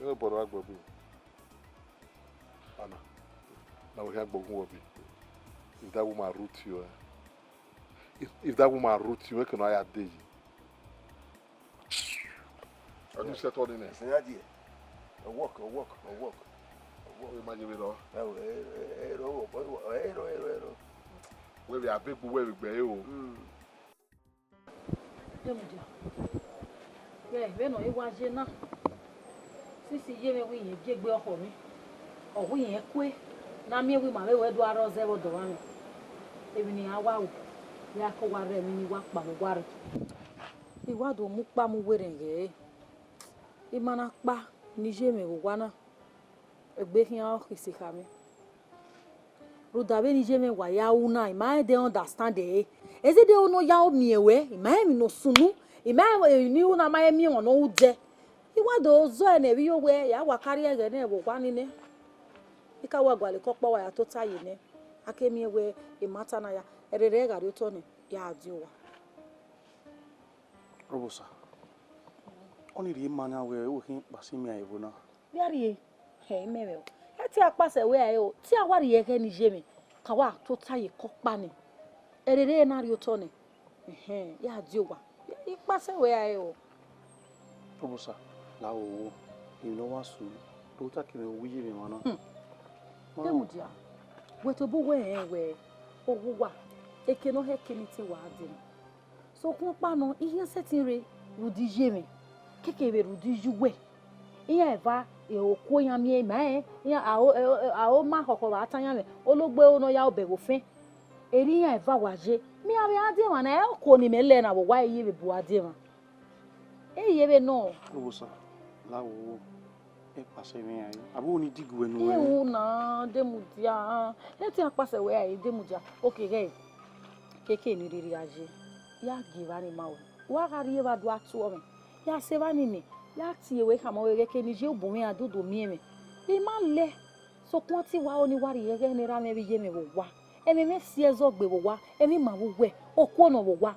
Ẹ bọrọ agbọbi. Ana, na wẹ khian gbọgun wọ bi. If that woman root you, eh? If, if that woman root you, wẹ ke nọ ya de yi. Ọdún iṣẹ́ tọ́ nínú ẹ̀. Ẹ̀sìn yá díẹ̀. Ẹ work, ẹ work, ẹ work. Ẹ work. Ẹ má jẹ́ mi lọ. Ẹ wọ, ẹ, ẹ, ẹ, ẹ, ẹ, ẹ, ẹ, ẹ, ẹ. Wẹ vbe abegbu, wẹ vbe gbẹ o. Mm. Demudia, vbe, vbene ọ i wa ye na, sisi ye mwẹ wẹ irẹn gie egbe ọkhọ mwẹ, ọ wẹ irẹn kue, ne a miẹn wẹ ima vbe wẹ do aro zẹ vbe ọdọ mwa mwẹ. Emwi ne iran wa ru, ya ke wa rre emwi ne I wa kpa vbe owa rre. I wa do mu ukpa mu werriẹ ghẹ ẹre. I ma na kpa ne I ye mwẹ vbe owa na, egbe khian ọ khin ise kha mwẹ. Rhunmwuda vbene I ye mwẹ wa ya ru na, I ma rẹn de understand ẹre. Ẹ zẹdẹ ọ nọ ya miẹn ruẹ, I ma rẹn emwi ne ọ sunu, I ma rẹn emwi ne u na ma he miẹn emwa ne ọ ru dẹ. I wa do zọ ẹre ne vbe iyo wẹ ya wa karriẹ ẹghẹ nẹ vbe owa ni nẹ. I ka wa gualọ eke ọkpa wa ya tota ye nẹ, a ke miẹn wẹ emata na ya, ẹrerẹ gha rrie otọ nẹ, ya die owa. Rọbosa, ọnii rhie ma yan wẹ u khin kpasẹ imian evo na. Vbe a rhie? Hẹ, imẹ mwẹ o. Ẹ te a kpasẹ wẹ a re o, te a wa rhie ẹghẹ ne I ye mwẹ, ka wa tota ye eke ọkpa nẹ. Ẹrerẹ na rrie otọ nẹ. Ẹhẹn, ya die owa. I kpasẹ wẹ a re o. Rọbosa, la wo wo, emwi ne ọ wa sunu, do ta ke mwẹ, u wi ye mwẹ emwa na. Hmm. Demudia, wẹ tobọ uwẹ rẹn wẹ, owa uwa, eke ne ọ hẹ eke ne I te wa dee. Sokpan ọkpa nọ, I khian sẹtin rre rhunmwuda iye mwẹ, keke vbe rhunmwuda iye uwẹ. Iran eva, e, okuo iran miẹn ima rẹn, iran aro, aro, aro ma khọkhọ vbe atan iran mwẹ, ologbo ẹro ne ọ ya obẹ vbe ofẹn. Erriọ iran eva wa ye, mẹ iran vbe a die emwa na, ẹ okuo ne imẹ lẹ na vbe owa, ẹ i ye vbe bu a die emwa. Ẹ i ye vbe nọ. Rọbosa, la wo wo. Ẹ kpasẹ mwẹ rae, avbe unu ni diguẹ nuẹn. Iwu na, Demudia, ẹ te a kpasẹ wẹ rae, Demudia. Oke ghẹ, keke ne I rhirhi gha ye, ya gie evba ni ma ruẹ. Wa gha rrie evba do a tuọ mwẹ, ya sẹ evba ni nẹ, ya tie ruẹ khama ruẹ ghẹ ke ne I ye obọ mwẹ iran do do miẹn mwẹ. I ma lẹ, sokpan te I wa ro ne I wa rhie ẹghẹ ne erha mwẹ vbe iye mwẹ vbe owa. Ẹmwẹ mwẹ si ẹzọ gbe vbe owa, ẹmwẹ ima vbe uwẹ, okuo nọ vbe owa.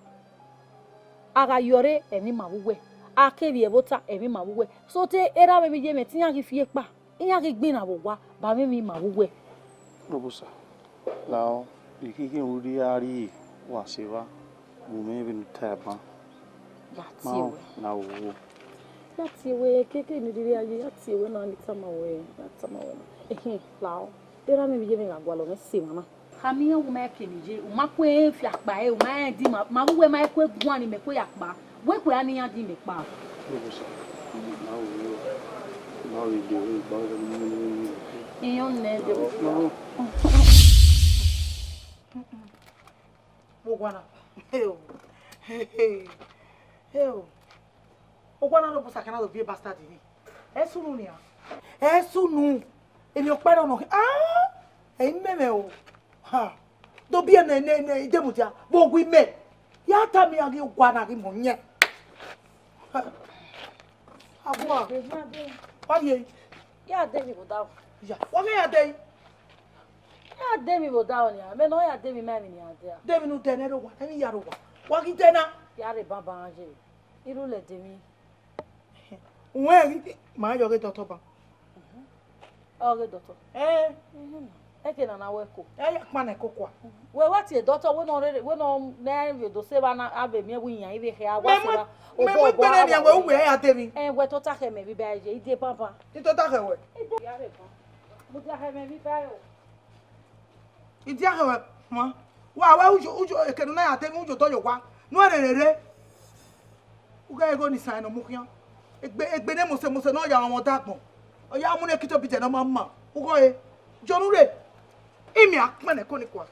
A gha ye ọre, ẹmwẹ ima vbe uwẹ, a kevbe ẹvbo ota, ẹmwẹ ima vbe uwẹ. Sọte erha mwẹ vbe iye mwẹ te iran ghi fi ekpa, iran ghi gbinna vbe owa, ba mwẹ ẹmwẹ ima vbe uwẹ. Rọbosa, lahọ, I khin khin ru rhie a rrie, wa sẹ evba, gu mwẹ vbene u tae ban. Ya tie ruẹ. Na wo. Ya tie ruẹ, keke ne I rhirhi gha ye, ya tie ruẹ na, ne I tama ruẹ, ya tama ruẹ na. Ehin, lahọ, erha mwẹ vbe iye mwẹ gha gualọ mwẹ sẹ emwa na. Khama iran wẹ u ma ke ne I ye, u ma ku ẹre fi akpa ẹre, u ma rẹn di ima, ma vbe uwẹ ma ku eguan ne imẹ ku ya kpa, wẹ ku ẹre ne iran di imẹ kpa. Rọbosa, na wo, na wo ide, igba ọghe ne. Iran nẹ de. Vbe owa na. Heo. Heo. Owa na Rọbosa khian na do viẹ bastard ni. Ẹ sunu nian. Ẹ sunu. Emwi ọkpa ẹre ọ nọ khin. Ah! Ẹ i mẹ mwẹ o. Ha. Do biẹ nẹ, nẹ, nẹ, Demudia. Vbe owa imẹ. Ya tama iran ghi owa na ghi mọ yẹn. Abua. Wa rhie. Ya de emwi vbe odaro. Ya. Wa ghẹ ya de. Ya de emwi vbe odaro nian, mẹ ne ọ ya de emwi ma emwi nian dia. De emwi ne u dẹ nẹ rre owa, emwi ya rre owa. Wa ghi dẹ na. Ya rre banban ye. Iru lẹ de emwi. Uwẹ ghi ma yọ ghe dọtọ ban. Ọ ghe dọtọ. Eh. Eke nana wẹ ko. Ẹ ya kpan ẹko kua. Wẹ wa tie dọtọ, wẹ nọ rere, wẹ nọ nẹ vbe do se evba na, a vbe miẹn wẹ iyan i vbe khẹ a wa se evba. Mẹ mu igbẹrẹ nian wẹ uwẹ ya de emwi. Ẹ wẹ tota khẹ mẹ vbe iba ye, i die banban. I tota khẹ wẹ. I dia khẹ mẹ vbe iba o. I dia khẹ wẹ, ma. Wa wẹ ujo, ujo, ekene na ya de emwi ujo dọ ye owa. Nu ẹre rere. U ghẹ igho ni san ne ọ mu khian. Egbe, egbe ne mose mose ne ọ ya rọnmwẹ ọdagbọn. Ọ ya mu ne Ekitobi dẹ ne ọ ma ma. U ghọ re. Jọ nu re. Imẹ a kpẹn ne ẹko ni kua.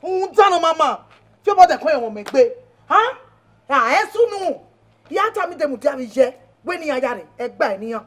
Rhunmwuda ne ọ ma ma. Fi obọ dẹ kọn yọ mwẹ egbe. Ha? A ẹ sunu. Ya tama Demudia vbe iye. Wẹ ne iran ya rre. Ẹgba ẹ ne iran.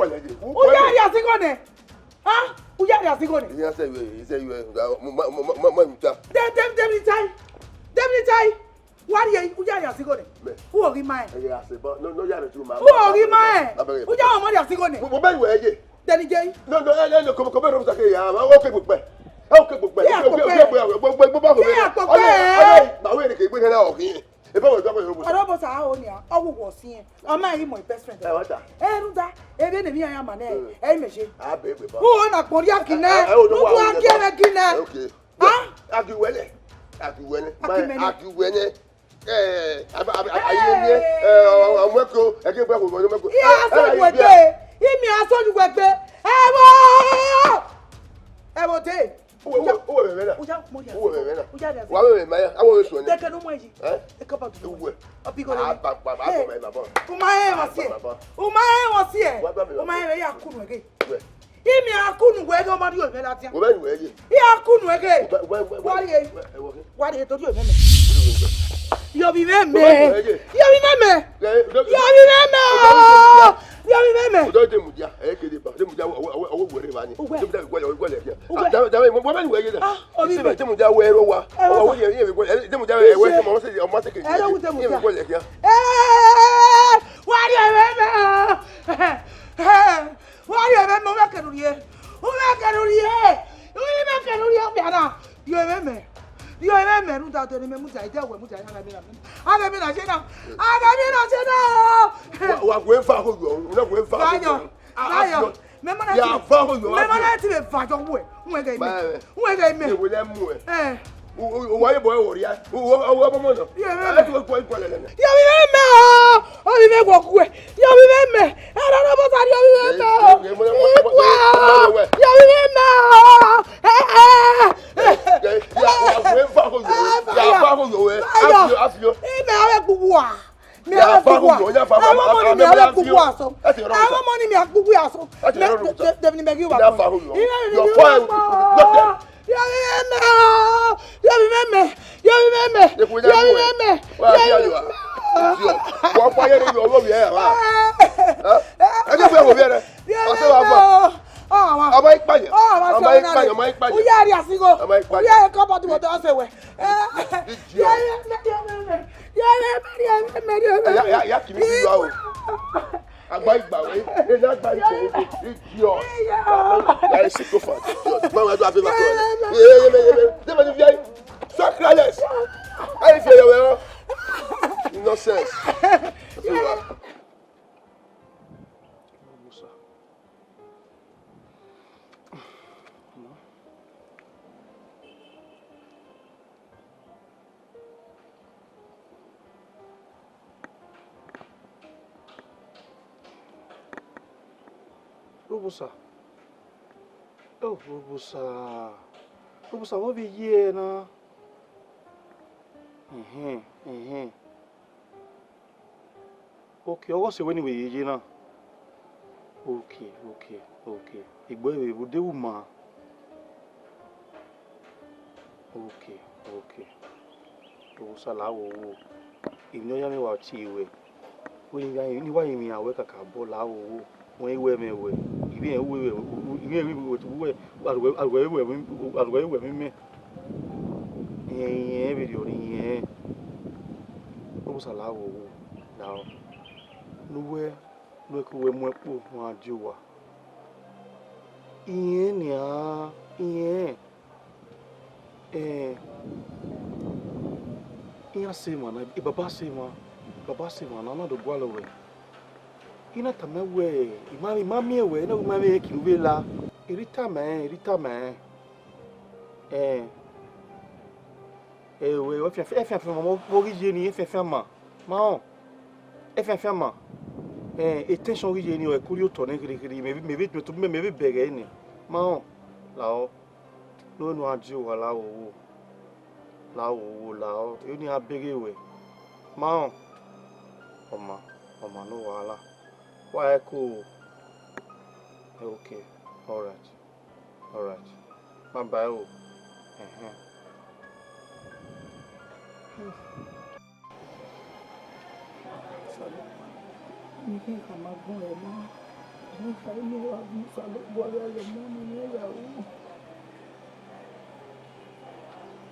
wọlẹ ye. U ya rhie azighọ nẹ. Ha? U ya rhie azighọ nẹ. Iran sẹ yue, sẹ yue. Ma, ma, ma, ma, ma, ma, ta. De, de, de, mi tai. De, mi tai. Wa rhie, u ya rhie azighọ nẹ. Mẹ. U ghi ma ẹ. Ẹ ya se bọ, no, no, ya rẹ tu ma. U ghi ma ẹ. Abẹgẹ. U ya ọmọ rhie azighọ nẹ. Mo, mo bẹ wẹ ye. Dẹni je. No, no, ẹ, ẹ, no, kọmọ, kọmọ, ẹ rọ sa ke ya, ma, o ke gbẹ. Ẹ, o ke gbẹ. Ke akpọ pẹ. Gbẹ, gbẹ, gbẹ, gbẹ. Ke akpọ pẹ. Ọlẹ, ọlẹ, ma wẹ ni ke gbẹ na o ke. Ebe wẹ dọkọ yọ. Ọrọ bọ sa o ni a, ọ wu wọ si ẹ. Ọ ma yi mọ best friend. Ẹ, wa ta. Ẹ, rhunmwuda, ebe ne emwi iran ya ma nẹ, ẹ i mẹ je. A bẹ egbe bọ. U na kpọnrhian ginẹ. Ẹ, ẹ, o do wa. U wa gie mwẹ ginẹ. Okay. Ah? Agiwẹlẹ. Agiwẹlẹ. Agimẹnẹ. Agiwẹlẹ. Eh, ab-, ab-, ab-, aye ni, eh, ọ, ọ, ọ, mwẹ ko, ẹ ke gbe ko, mwẹ ko. Iya, eh, so eh, wẹ gbe. Imi a so wẹ gbe. Ẹ wo! Ẹ wo de. Uwe, uwe mẹ na. Uya, mo ya. Uwe mẹ na. Uya de. Wa mẹ ma ya. Awo we suẹ ni. Deke no mo yi. Eh? E ka ba du. Uwe. Abi go. Ah, ba, ba, ba, ba, ba, ba. U ma he wọn si ẹ. U ma he wọn si ẹ. Wa ba mi. U ma he ya kunu ege. Uwe. Imi a kunu wẹ ghe ọmọ rhie ovbi mwẹ ladian. Uwe ni wẹ ye. I a kunu wẹ ghe. Uwe, uwe, uwe. Wa rhie. Uwe, uwe. Wa rhie do rhie ovbi mwẹ mẹ. Rhie ovbi mwẹ mẹ. Uwe ni wẹ ye. Rhie ovbi mwẹ mẹ. Rhie ovbi mwẹ mẹ. Rhie ovbi mwẹ mẹ. Odọ de mudia. Ẹ kede ba. De mudia, ọwọ, ọwọ, ọwọ wẹrẹ ba ni. Uwe. De mudia, uwe, uwe, uwe, uwe. Uwe. Ah, dame, dame, mo, mo bẹ ni wẹ ye da. Ah, ovbi mwẹ. De mudia wẹ ro wa. Ẹ, wa. Ọwọ ye, ye, ye, de mudia wẹ, wẹ, mo se, mo se ke. Ẹ, ro wu de mudia. Ye, wẹ ye ya. Ẹ, wa rhie ovbi mwẹ mẹ. Wa rhie ovbi mwẹ, u mwẹ kẹre u rhie. U mwẹ kẹre u rhie. U mwẹ kẹre u rhie, okpia na. Rhie ovbi mwẹ. Rhie ovbi mwẹ, rhunmwuda ọdọ ne imẹ mudia, ide wẹ mudia, aghẹ mẹ na, aghẹ mẹ na je na. Aghẹ mẹ na je na. Wa, wa gu eva ho yo, u na gu eva ho yo. Bayo, bayo. Mẹ ma na ya ti, va ho yo, mẹ ma na ti vbe va yo wẹ. U mwẹ ghe mẹ. U mwẹ ghe mẹ. Ewe lẹ mu ẹ. Eh. U, u, u wa ye bọ ẹre vbe orria. U, u, u, u, ọmọ nọ. Ye ovbi mwẹ. Ẹ, tu, tu, tu, lele. Ye ovbi mwẹ mẹ o. Ovbi mwẹ wọ gu ẹ. Ye ovbi mwẹ mẹ. Ẹ, rọ, rọ, bọ sa rhie ovbi mwẹ Yo, ya fa, Ẹ wẹ ọmọ ni mi, ẹ wẹ kpukpu aso. Ẹ wẹ ọmọ ni mi, a kpukpu aso. Ẹ wẹ ọmọ ni mi. Devil ni mẹ ghi wa. Ya fa ho yo. Your fire will block them. Yọ vbe mẹ o, yọ vbe mẹ, yọ vbe mẹ, yọ vbe mẹ. Wa fi ayo a. Yo, wa pa yere yo wo vbe a wa. Ẹ jẹ fẹ wo vbe rẹ. Ọsẹ wa bọ. Ọmọ ipa yẹn. Ọmọ ipa yẹn, ọmọ ipa yẹn. Uya ri asigo. Ọmọ ipa yẹn. Uya kọ bọdi wọdọ ọsẹ wẹ. Idiot. Ya, ya, ya, kì í fi yọ o. Agba igba wẹ, ẹ ya gba igba wẹ, idiot. You are a sycophant, idiot. Ma wa do abe ma ko. Ye, ye, ye, ye, ye. Dem ma fi ayi. So careless. Ayi fi ayi wẹ. Nonsense. Robosa. Oh, Robosa. Robosa, vbọ vbe ye na? Ẹhẹn, ẹhẹn. Ok, ọghe ọse wẹ ne I wẹ ye ye na. Ok, ok, ok. Egbe vbe vbe de wu ma. Ok, ok. Osa la wo wo. Emwi ne ọ ya mwẹ wa tie ruẹ. Wẹ ne I wa rinmwian ruẹ kakabọ la wo wo. Wẹ i wẹ mwẹ wẹ. I vbe rẹn uwẹ, I vbe rẹn uwẹ, uwẹ, aruẹ, aruẹ wẹ, aruẹ wẹ mwẹ. Irẹn, irẹn vberriọ ne irẹn. Osa la wo wo. Lahọ. Ne uwẹ, ne uwẹ ke uwẹ mu ẹkpo ne a die owa. Irẹn nian, irẹn. Eh, iran sẹ emwa na, e baba sẹ emwa, baba sẹ emwa na, ọ na do gualọ wẹ. I na tama wẹ, I ma, I ma miẹn wẹ, I na wẹ I ma vbe kiri vbe la. Erha I tama ẹn, erha I tama ẹn. Eh, ẹwẹ, efianfian, efianfian ma vbe ghi ye ni, efianfian ma, ma họn, efianfian ma. Eh, attention ghi ye ni, ọ ẹko rhie otọ nẹ kherhe kherhe, mẹ vbe, mẹ vbe, mẹ vbe, mẹ vbe bẹghe nẹ, ma họn, lahọ. Ne uwẹ ne a die owa la wo wo, la wo wo, lahọ, eni a beghe wẹ, ma họn, ọ ma, ọ ma ne owa la, wa ẹko o. Okay, alright, alright, bye bye o. Ẹhẹn. Osanobua, ne I khama agbọn rẹ na, ne I khama unu wa gun Osanobua ya ye ọmọ ne I ya ru.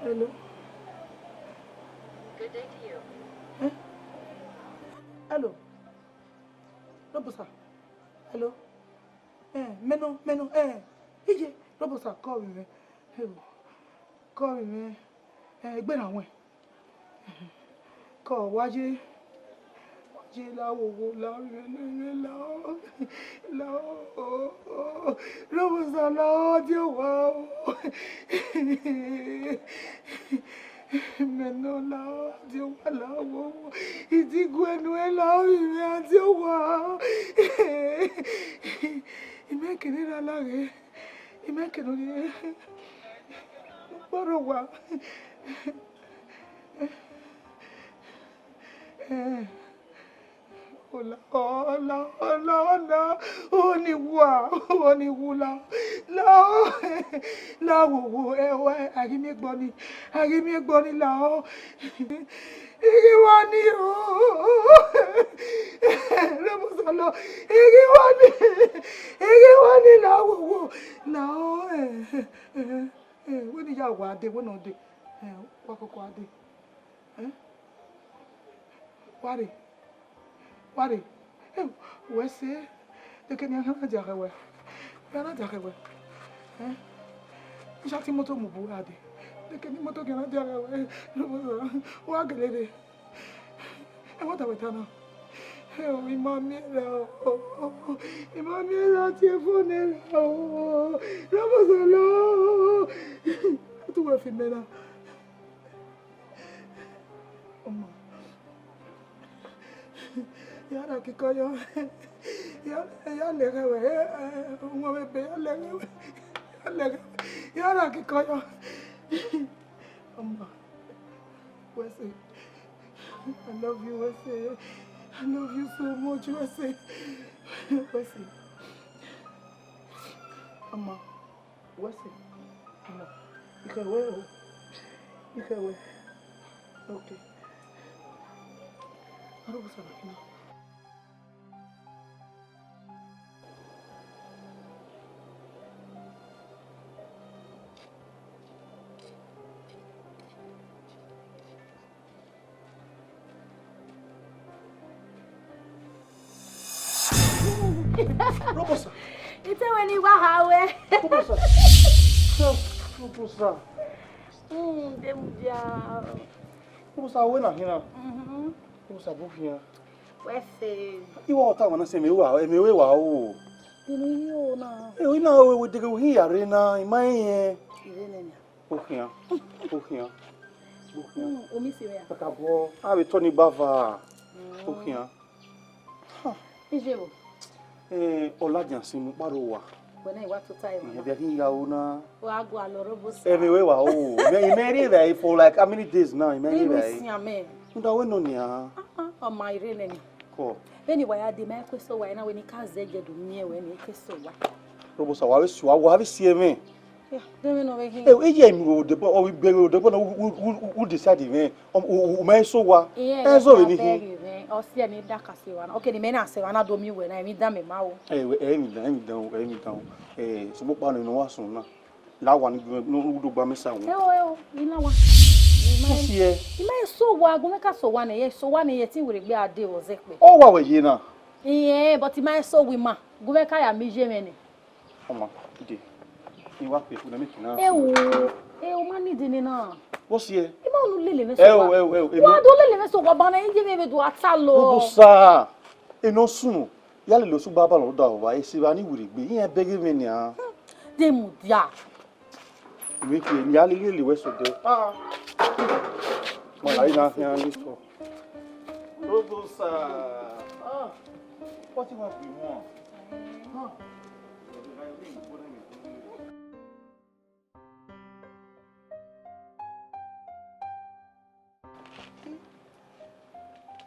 Hello? Good day to you. Eh? Hello? Robosa? Hello? Eh, mẹ nọ, mẹ nọ, eh, iye, Robosa, call mwẹ. Hello? Call mwẹ. Eh, egbe na wẹn. Kọ wa ye, wa ye la wo wo, la vbe ne vbe la o, la o, Robosa la o, die owa o. Mẹ nọ la o, die owa la wo wo. I ti gu ẹnu ẹ la o, I mwẹ a die owa. I mwẹ kene ra la ghe. I mwẹ kene rrie. Kpọrọ owa. Ola, ola, ola, ola, oni wa, oni wu la, la, la wo wo, ẹ, ẹ, a ghi miẹn egbe ọnii, a ghi miẹn egbe ọnii la o. I ghi wa ni o. Rẹmọsọlọ, I ghi wa ni, I ghi wa ni la wo wo, la o, ẹ, ẹ, ẹ, wẹ ne I ya wa dee, wẹ ne ọ dee, ẹ, wa koko a dee. Eh? Wa rre. Wa rre. Eh, wẹ sẹ, de kẹ ne a na dia khẹ wẹ. Wẹ a na dia khẹ wẹ. Eh? Isan te imoto mu bu ra dee. De kẹ ne imoto khian na dia khẹ wẹ. Wa gele rre. Ẹ, wẹ ta wẹ ta na? Ẹ, I ma miẹn ra o. I ma miẹn ra tie fon ra o. Rẹmọsọlọ. A tu wẹ fi mẹ na. Ọmọ. Ya ra kikọ yọ. Ya, ya lẹ ghẹ wẹ, eh, eh, wọn vbe be, ya lẹ ghẹ wẹ. Ya lẹ ghẹ wẹ. Ya ra kikọ yọ. Ọmọ. Wẹsẹ. I love you, Wẹsẹ. I love you so much, Wesley. Wesley. Ọmọ, Wesley. Ọmọ, I khẹ ruẹ o. I khẹ ruẹ. Okay. Arogbosa na kina. Robosa. Ite wẹ ne I wa ha ruẹ. Robosa. Robosa. Mm, de mu dia. Robosa, wẹ na hin na. Mhm. Robosa, bu khian. Wẹ fe. I wa ọta wa na sẹ, mẹ wa, mẹ wẹ wa o. Inu yi o na. E, ina o, we dege hin ya rre na, I ma rẹn. Ire nẹ nia. Okhian, okhian, okhian. Mm, omi si mẹ ya. Kakabọ, avbe tọ ni bava. Mm. Okhian. Ha. Iye vbo? Eh, ọ ladian sin mu kparo wa. Wẹ na I wa tota ẹmwẹ. Ẹmwẹ vbe ghi ya o na. Wa gua lọ Robosa. Ẹmwẹ wẹ wa o. Mẹ, mẹ rhie vbe for like how many days now? Mẹ rhie vbe. Sian mẹ. Nda wẹ nọ nia. Ah, ah, ọ ma ire nẹ ni. Kọ. Vbene wa ya de, ma ke so wa na, wẹ ne I ka zẹ ẹdẹ do miẹn wẹ ne I ke so wa. Robosa, wa vbe si, wa, wa vbe si ẹmwẹ. Ya, de mwẹ nọ vbe hin. Eh, iye mi ro de, ọ vbe gbe ro de, na u, u, u, u decide mwẹ. Ọ, u, u, u ma so wa. Iye, ẹ zọ vbe ni hin. Ọ si ẹre ni da ka se wa na. Okay, ne mẹ na se wa na do miẹn wẹ na, emwi dan mẹ ma o. Eh, wẹ, eh, emwi dan, emwi dan o, emwi dan o. Eh, sokpan ọkpa nọ wa sunu na. La wa ni, ni u do gba mẹ sa wọn. Eo, eo, I la wa. I ma, u si ẹ? I ma so wa, gu mwẹ ka so wa nẹ, ye so wa nẹ, ye te I werriegbe a de vbe ọ zẹkpẹ. Ọ wa wẹ ye na? Iye, but I ma so wa ima. Gu mwẹ ka ya miẹn iye mwẹ nẹ. Ọma, de. I wa pe funu mẹ kina. Eo, eo, ma ni de nẹ na. Vbọ si ẹ? I ma unu lele mwẹ so wa. Eo, eo, eo, eo. Wa do lele mwẹ so wa, banna iye mwẹ vbe do a ta lọ. Robosa, enọ sunu. Ya lele osu gba balọ da vba, esi vba ni werriegbe, iran bẹghe mwẹ nian. De mudia. Vbe khin, ya lele lele wẹ sẹ odẹ. Ah. Ma la ina khian ni sọ. Robosa. Ah. What you want we want? Ah.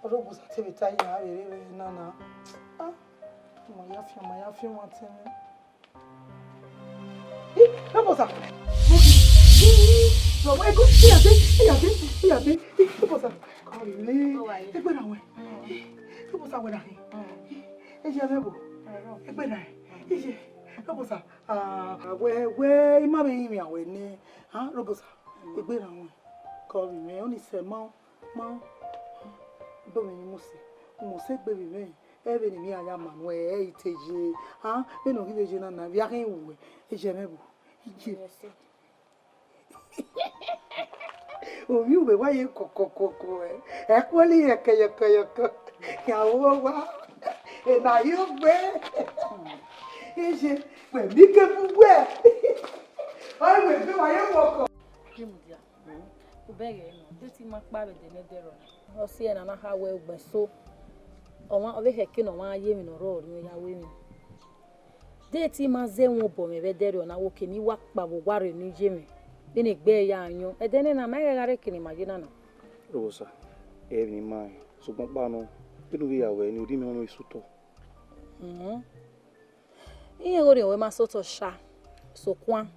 Robosa te vbe ta ya vbe rre vbe na na. Ah, ma ya fian, ma ya fian ọmwa tẹn mwẹ. Ih, Robosa. Robosa, ego, iya de, iya de, iya de. Ih, Robosa. Kọrọ ire. Egbe na wẹ. Robosa wẹ na hin. Ih, eje mwẹ bo. Egbe na. Ih, Robosa. Ah, wẹ, wẹ, I ma vbe rinmwian wẹ nẹ. Ah, Robosa. Egbe na wẹ. Kọrọ ire, ọ ni sẹ ma. Ma, do mwẹ emwi Mose. Mose gbe vbe mwẹ, ẹ vbe ne emwi a ya ma nuẹn, ẹ i te ye. A, vbene ọ ghi vbe ye na na, vbe a khin wu wẹ, e ye mwẹ vbo? Iye. Ovbi uwẹ wa ye kọkọkọkọ ẹ, ẹ kuẹli yẹkẹyẹkẹyẹkẹ, khian vbe owa, ena yo gbe. Iye, wẹ mi ke bu wẹ, ọ i wẹ gbe wa ye wọkọ. Imudia. Ubẹghe nọ, de te I ma kpa vbe ẹdẹ ne ẹdẹrriọ na. Ọ si ẹre ne a na kha wẹ ugbẹn so. Ọmwa, ọ vbe khẹke ne ọmwa ye emwi ne ọ rrọọ orhiọn ya ru emwi. De te I ma zẹ ẹmwẹ obọ mwẹ vbe ẹdẹrriọ na, wẹ okẹ ne I wa kpa vbe owa rre ne iye mwẹ, vbene egbe ya yọn. Ẹdẹ nena, ma i ghẹ gha rre eke ne ima ye na na. Robosa, ẹ i vbe ne ima rẹn, sokpan ọkpa nọ, vbene u vbe ya wẹ ni, u rhie imẹ ọmọ eso otọ. Uhun. Irẹn ghe orhiọn wẹ ma sẹ otọ sha, sokpan,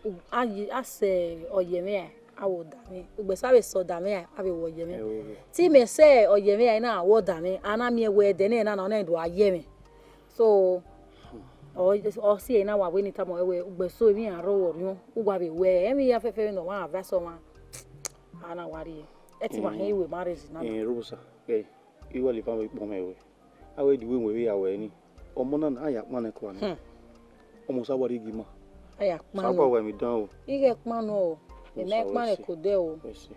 u, a yi, a sẹ ọyẹmwẹ rae, a wẹ ọdamwẹ. Ugbẹn sa vbe sẹ ọdamwẹ rae, a vbe wẹ ọyẹmwẹ. Ẹo, ẹo. Te imẹ sẹ ọyẹmwẹ rae na, a wẹ ọdamwẹ, a na miẹn wẹ ẹdẹ nẹ na, na, ọ na do a ye mwẹ. So, ọ, ọ si ẹre na wa wẹ ne I tama ruẹ wẹ, ugbẹn so emwi iran rrọọ orhiọn, uwa vbe wẹ, ẹmwẹ iran fẹfẹ vbene ọmwa advice ọmwa, a na wa rrie. Ẹ te wa hin iwe marriage na. Eh, Robosa, eh, I wa lele ivan vbe ikpọ mwẹ ruẹ. A wẹ de uwẹ wẹ vbe ya wẹ ni. Ọmọ na na, a ya kpan nẹ kua nẹ. Hmm. Ọmọ Osa wa rhie gie ima. A ya kpan nẹ. Osa wa wa emwi dan o. I ghẹ kpan nọ o. Mẹ ma kpan nẹ ko dẹ o. Wẹ sẹ.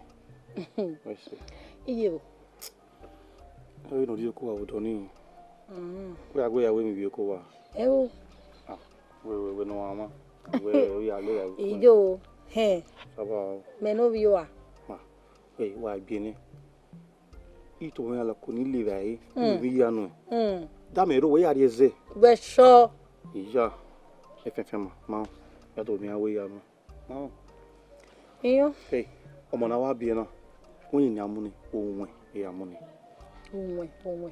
Wẹ sẹ. Iye o. Ẹ vbe ne ọ rhie oko wa vbe odọ ni. Mm. Wẹ a gbe ya wẹ emwi vbe oko wa. Ẹ o. Ah, wẹ, wẹ, wẹ ne ọ mwa. Wẹ, wẹ ya le ya. Iye o. Hẹn. Saba o. Mẹ ne ovbi ua. Ma. Wẹ, wa biẹ nẹ. Ito mwẹ alako ni le vbe ẹre, mm, vbe ya nuẹn. Mm. Da mẹ rre, wẹ ya rhie ẹzẹ. Wẹ sure. Iya, ẹfẹnfẹn ma, ma, ya do miẹn wẹ ya nuẹn. Ma. Iyo. Hey, ọmọ na wa biẹ na, wẹ ni a mu ni, owẹn, e a mu ni. Owẹn, owẹn.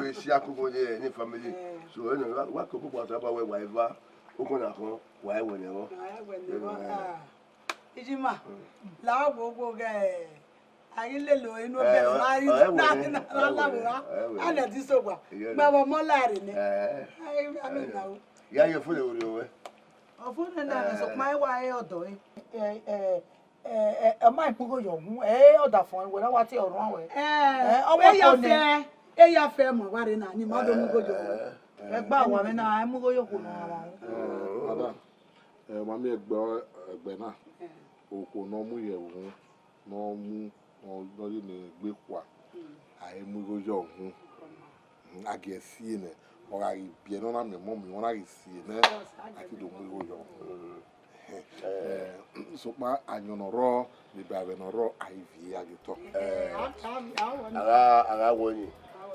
vbe si akoko ye ni family. Eh. So, ẹ nọ, wa, wa koko kpa ta ba wẹ wa eva, okona khan, wa ẹwẹ nẹ vbọ. Wa ẹwẹ nẹ vbọ. Eh. Ah. Ijima, la wo wo ghẹ, a ghi lele inu Eh, obẹ ọ, na, ọ, ẹwẹ na, nẹ, na, na, ẹwẹ la nẹ, wo ra. Ẹwẹ A nẹ. Na di so wa. Iyẹn Gba nẹ. Vbe ọmọ la rre nẹ. Eh. Ai, a mi Eh. na o. Ya ye fo le ori owẹ. Ọfo nẹ na nẹ, Eh. sokpan e wa re ọdọ ẹre. Eh, eh, eh, eh, ọ ma kpugho yọ wu, eh, ọdafọn wẹ na wa tie ọrhuan wẹ. Eh, Eh, ọ ma eya kone. Fẹ, eya fẹ ma wa rre na, ni ma do mu igho yọ wu. Eh, eh. Ẹgba wa mwẹ na, ẹ mu igho yọ khuo nọ wa wu. Eh, ọna, eh, ma miẹn ẹgbẹ, ẹgbẹ na, Eh. okhuo ne ọ mu ye ẹvbo, ne ọ mu, ne ọ, ne ọ ye ne egbe khua, Mm. a i mu igho yọ wu. Mm, a gie sie nẹ, ọ gha ghi biẹ ne ọ na miẹn ọmọ miẹn, ọ na ghi sie nẹ, Yes, I a ti do mu igho yọ. Eh, sokpan ayọn ne ọ rrọọ, ne iba ẹvbo ne ọ rrọọ, a i viẹ a ghi otọ. Eh, a, a, a, a, A gha, a gha wọ ni.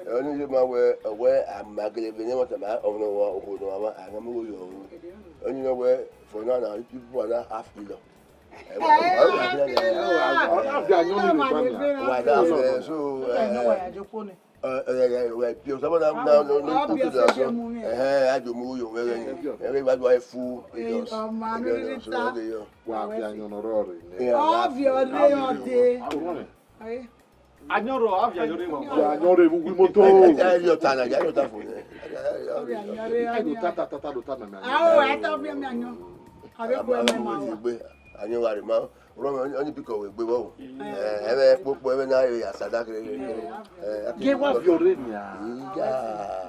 Ẹ, ọni ye ma wẹ, wẹ a ma gele vbe ne ẹmwata ma, ọ nọ wa, okhuo nọ wa, a gha mu igho yọ wu. Ọni nọ wẹ, for now, now, people are not half kilo. Ẹ, wa, wa, wa, wa, wa, wa, Ọ na viọ ayọn ni vbe eva nia. Wa da fẹ, so, Ẹ, nọ wa eh, ya jokpo nẹ. Eh, eh, eh, eh, eh, Pius, ọmọ na, na, na, na, Ọ biẹ kutu da sẹ so. Mu mi. Eh, eh, a do mu yo, eh, eh, eh, eh, wa do e fu, Eh, Pius. ọmọ, Eh, no, eh, ni so, ta. Eh, eh. Wa fi ayọn nọ rọ rre nẹ. Eh, Ọ wa biẹ fi. Ọre ọdẹ. Ayọn rọ, a fi ayọn rre wa. Wa ayọn rre vbe uwu imoto. Eh, eh, yo ta na, yo ta fo. Ọ biẹ ayọn rre Ayo ọdẹ. ta ta ta ta do ta mẹ mẹ ayọn. Ao, a ta biẹ mi ayọn. A vbe ku ẹmwẹ ma wa. Ayọn wa rre ma. Ọni, ọni, ọni biko wẹ egbe vbọ o. Eh, ẹmwẹ kpokpo, ẹmwẹ na re ya sada kere. Eh, Gie wa viọ rre nia. Iya.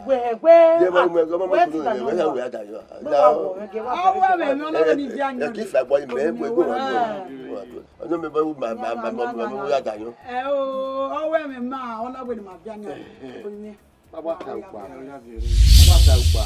Wẹ, wẹ, Gie wa ah, mu ẹgbẹ, ma mu wẹ kunu ti na rẹ, nọ wẹ ya nia. Wẹ ya da yọ. Wẹ wa wọ, wẹ gie wa Ọ wẹ mẹ, mi ọ na wẹ ni di ayọn. Ẹ ki fa ẹgbọ yi mẹ, wẹ egbe wa yọ. Ọni mẹ bọ ma, ma, ma, ma, ma, ma, ya da yọ. Ẹ o, ọ wẹ mẹ ma, ọ na wẹ ni ma di ayọn. Ọni. Baba ta ukpa. Baba ta ukpa.